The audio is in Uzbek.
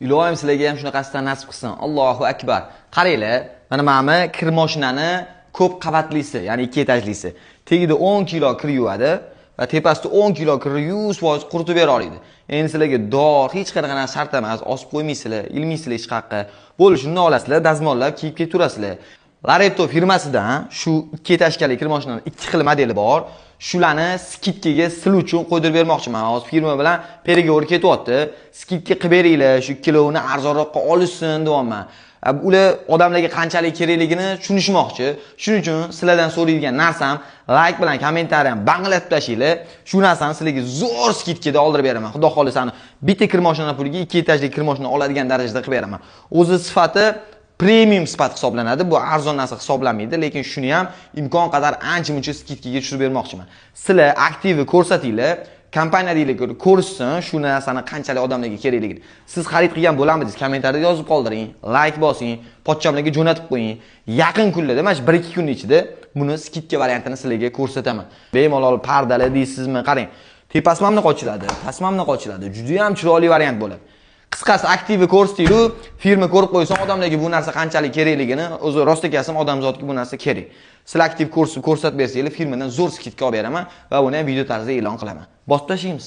Iloyim sizlarga ham shunaqasidan nasib qilsin. Allohu akbar. Qaranglar, mana bu kir mashinani ko'p qavatlisi, ya'ni 2 etajlisi. Tagida 10 kilo kir yuvadi va tepasida 10 kilo kirni 100% quritib bera oladi. Endi sizlarga dor, hech qanaqa narsa shart emas, osib qo'ymaysizlar, ilmaysizlar hech qayerga. Bo'ldi, shundan olasizlar, dazmollab kiyib ketaverasizlar. Laretto firmasidan shu 2 etajkali kir mashinaning 2 xil modeli bor. Shularni skidkaga sil uchun qo'ydirib bermoqchiman. Hozir firma bilan переговор ketyapti. Skidka qilib beringlar, shu kilovni arzonroqqa olishsin deyapman. Ular odamlarga qanchalik kerakligini tushunishmoqchi. Shuning uchun sizlardan so'raydigan narsam like bilan kommentariy ham banglatib tashlanglar. Shu narsani sizlarga zo'r skidkada oldirib beraman. Xudo xohlasa bitta kir mashina puliga 2 etajli kir mashina oladigan darajada qilib beraman. O'zi sifati premium sifat hisoblanadi. Bu arzon narsa hisoblanmaydi, lekin shuni ham imkon qadar ancha-muncha skidkaga tushirib bermoqchiman. Sizlar aktivni ko'rsatinglar, kompaniyadagilar ko'rishsin shu narsani qanchalik odamlarga kerakligini. Siz xarid qilgan bo'lamidingiz? Kommentariyada yozib qoldiring, like bosing, pochchamlarga jo'natib qo'ying. Yaqin kunlarda, mana shu 1-2 kun ichida buni skidka variantini sizlarga ko'rsataman. Bemalol pardalar deysizmi? Qarang, tepasi mana bunaqa ochiladi, pasti mana bunaqa ochiladi. Juda ham chiroyli variant bo'ladi. Qisqasi aktivni ko'rsatinglar, firma ko'rib qo'ysa odamlarga bu narsa qanchalik kerakligini, o'zi rost ekasim odamzodga bu narsa kerak. Sizlar aktiv ko'rsatib bersanglar, firmadan zo'r skidka olib beraman va buni ham video tarzida e'lon qilaman. Bosib tashlaymiz.